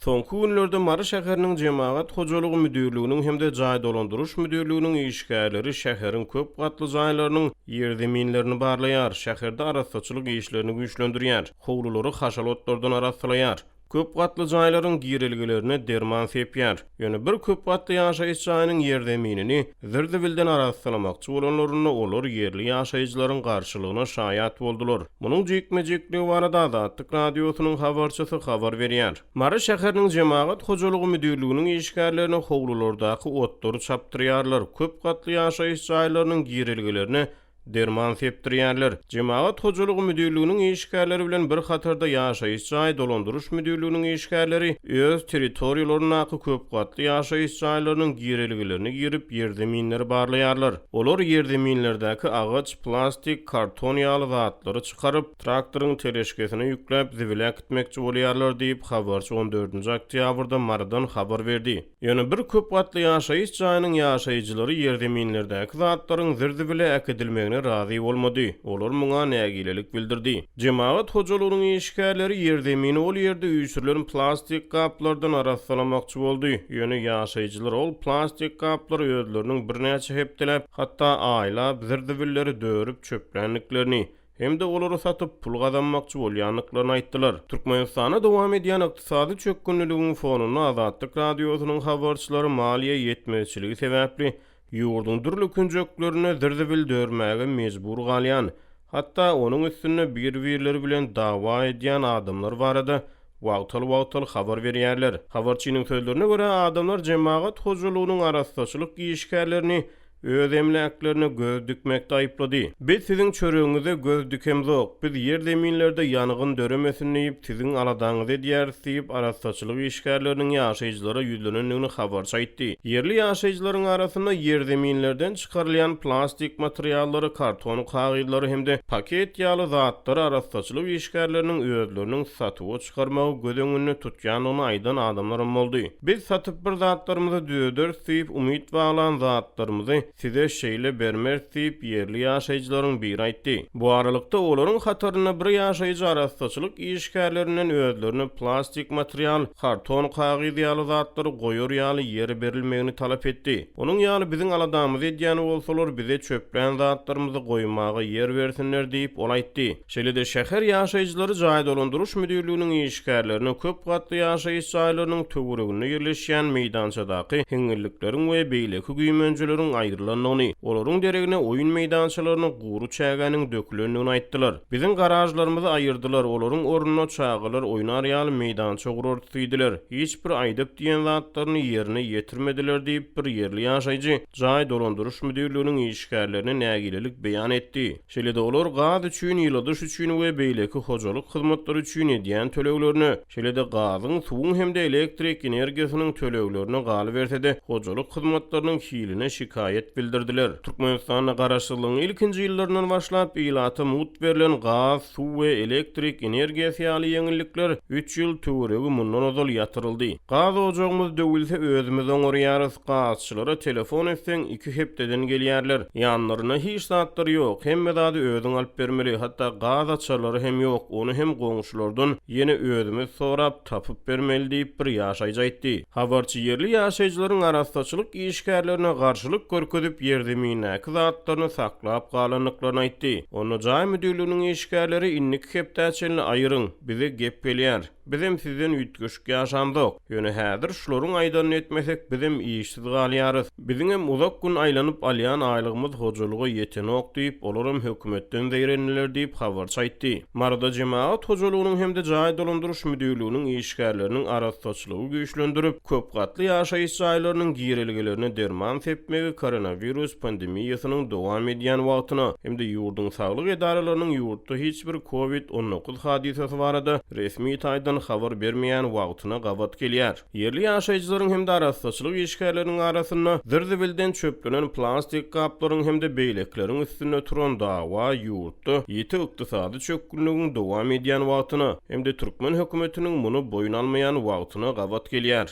Soňky günlerde Mary şäheriniň Jemagat hojalygy müdirliginiň hem-de Jaý dolandyryş müdirliginiň işgärleri şäheriň köp gatly jaýlarynyň ýerzeminlerini barlaýar, şäherde arassaçylyk işlerini güýçlendirýär, howlulary haşal otlardan arassalaýar. Köp gatly jaýlaryň girelgelerine derman sepýär. Ýöne bir köp gatly ýaşaýyş jaýynyň ýerzeminini zir-zibilden arassalamakçy bolanlarynda olar ýerli ýaşaýjylaryň garşylygyna şaýat boldular. Munuň jikme-jikligi barada Azatlyk Radiosynyň habarçysy habar berýär. Mary şäheriniň Jemagat hojalygy müdirliginiň işgärlerine howlulardaky otlary çapdyrýarlar, köp gatly ýaşaýyş jaýlarynyň girelgelerine derman sepdirýärler. Jemagat hojalygy müdirliginiň işgärleri bilen bir hatarda ýaşaýyş jaý dolandyryş müdirliginiň işgärleri öz territoriýalaryndaky köp gatly ýaşaýyş jaýlarynyň girelgelerine girip ýerzeminleri barlaýarlar. Olar ýerzeminlerdäki agaç, plastik, karton ýaly zatlary çykaryp, traktoryň teleşkesine ýükläp zibile äkitmekçi bolýarlar diýip, habarçy on dördünji oktýabrda Marydan habar berdi. Ýöne bir köp gatly ýaşaýyş jaýynyň ýaşaýjylary ýerzeminlerdäki zatlaryň zir-zibile äkidilmegine razy bolmady. Olar muňa nägilelik bildirdi. Jemagat hojalygynyň işgärleri ýerzemini ol ýerde üýşürilen plastik gaplardan arassalamakçy boldy. Ýöne ýaşaýjylar ol plastik gaplary özleriniň birnäçe hepdeläp, hatda aýlap zir-zibilleri dörüp çöpländiklerini, hem-de olary satyp pul gazanmakçy bolýandyklaryny aýtdylar. Türkmenistanda dowam edýän ykdysady çökgünliligiň fonunda Azatlyk Radiosynyň habarçylary maliýe ýetmezçiligi sebäpli ýurduň dürli künjeklerinde zir-zibil dörmäge mejbur galýan, hatda onuň üstünde bir-birleri bilen dawa edýän adamlar barada wagtal-wagtal habar berýärler. Habarçynyň sözlerine görä, adamlar jemagat hojalygynyň arassaçylyk işgärlerini öz emläklerine göz dikmekde aýyplady. Biz siziň çöregiňize göz dikemzok, biz ýer-zeminlerde ýangyn döremesin diýip, siziň aladaňyzy edýäris diýip, arassaçylyk işgärleriniň ýaşaýjylara ýüzlenendigini habarçy aýtdy. Ýerli ýaşaýjylaryň arasynda ýerzeminlerden çykarylýan plastik materiallary, karton kagyzlary hem-de paket ýaly zatlary arassaçylyk işgärleriniň özleriniň satuwa çykarmagy göz öňünde tutýandygyny aýdan adamlaram boldy. Biz satyp bir zatlarymyzy düzederis diýip umyt baglan zatlarymyzy size şeýle bermeris diýip, ýerli ýaşaýjylaryň biri aýtdy. Bu aralykda, olaryň hatarynda bir ýaşaýjy arassaçylyk işgärlerinden özlerine plastik material, karton kagyz ýaly zatlary goýar ýaly ýer berilmegini talap etdi. Onuň ýaly biziň aladamyzy edýän bolsalar, bize çöplän zatlarymyzy goýmaga ýer bersinler diýip, ol aýtdy. Şeýle-de şäher ýaşaýjylary jaý dolandyryş müdirliginiň işgärlerine köp gatly ýaşaýyş jaýlarynyň töwereginde ýerleşýän meýdançadaky hiňňillikleriň we beýleki güýmenjeleriň aýrylandygyny, olaryň deregine oýun meýdançalaryna gury çägäniň dökülendigini aýtdylar. Biziň garažlarymyzy aýyrdylar, olaryň ornuna çagalar oýnar ýaly meýdança gurarys diýdiler. Hiç bir aýdyp-diýen zatlaryny ýerine ýetirmediler diýip, bir ýerli ýaşaýjy jaý dolandyryş müdirliginiň işgärlerine nägilelik beýan etdi. Şeýle-de olar gaz üçin, ýyladyş üçin we beýleki hojalyk hyzmatlary üçin edýän töleglerine, şeýle-de gazyň, suwuň hem-de elektrik energiýasynyň töleglerine, galyberse-de, hojalyk hyzmatlarynyň hiline şikaýat bildirdiler. Türkmenistanda garaşsyzlygyň ilkinji ýyllaryndan başlap ilata mugt berlen gaz, suw we elektrik energiýasy ýaly ýeňillikler üç ýyl töweregi mundan ozal ýatyryldy. Gaz ojagymyz döwülse özümiz oňarýarys, Gazçylara telefon etseň, iki hepdeden gelýärler. Ýanlarynda hiç zatlary ýok, hemme zady özüň alyp bermeli, hatda gaz açarlary hem ýok, ony hem goňşulardan ýene özümiz sorap, tapyp bermeli diýip, bir ýaşaýjy aýtdy. Habarçy ýerli ýaşaýjylaryň arassaçylyk işgärlerine garşylyk görkezip, ýerzemindäki zatlaryny saklap galandyklaryny aýtdy. Onda jaý müdirliginiň işgärleri indiki hepdä çenli aýyryň, bize gep gelýär. Bizem sizden üýtgeşik ýaşamzok. Ýöne häzir şularyň aýdanyny etmesek bizem işsiz galýarys. Biziňem uzak gün aýlanyp alýan aýlygymyz hojalyga ýetenok diýip, olaram hökümetden zeýrendiler diýip, habarçy aýtdy. Maryda jemagat hojalygynyň hem-de jaý dolandyryş müdirliginiň işgärleriniň arassaçylygy güýçlendirip, köp gatly ýaşaýyş jaýlarynyň girelgelerine derman sepmegi koronawirus pandemiýasynyň dowam edýän wagtyna hem-de ýurduň saglyk edaralarynyň ýurtda hiç bir Covid 19 hadysasy barada resmi taýdan habar bermeýän wagtyna gabat gelýär. Ýerli ýaşaýjylaryň hem-de arassaçylyk işgärleriniň arasynda zir-zibilden çöplenen plastik gaplaryň hem-de beýlekileriň üstünde turan dawa ýurtda ýiti ykdysady çökgünligiň dowam edýän wagtyna hem-de türkmen hökümetiniň muny boýun almaýan wagtyna gabat gelýär.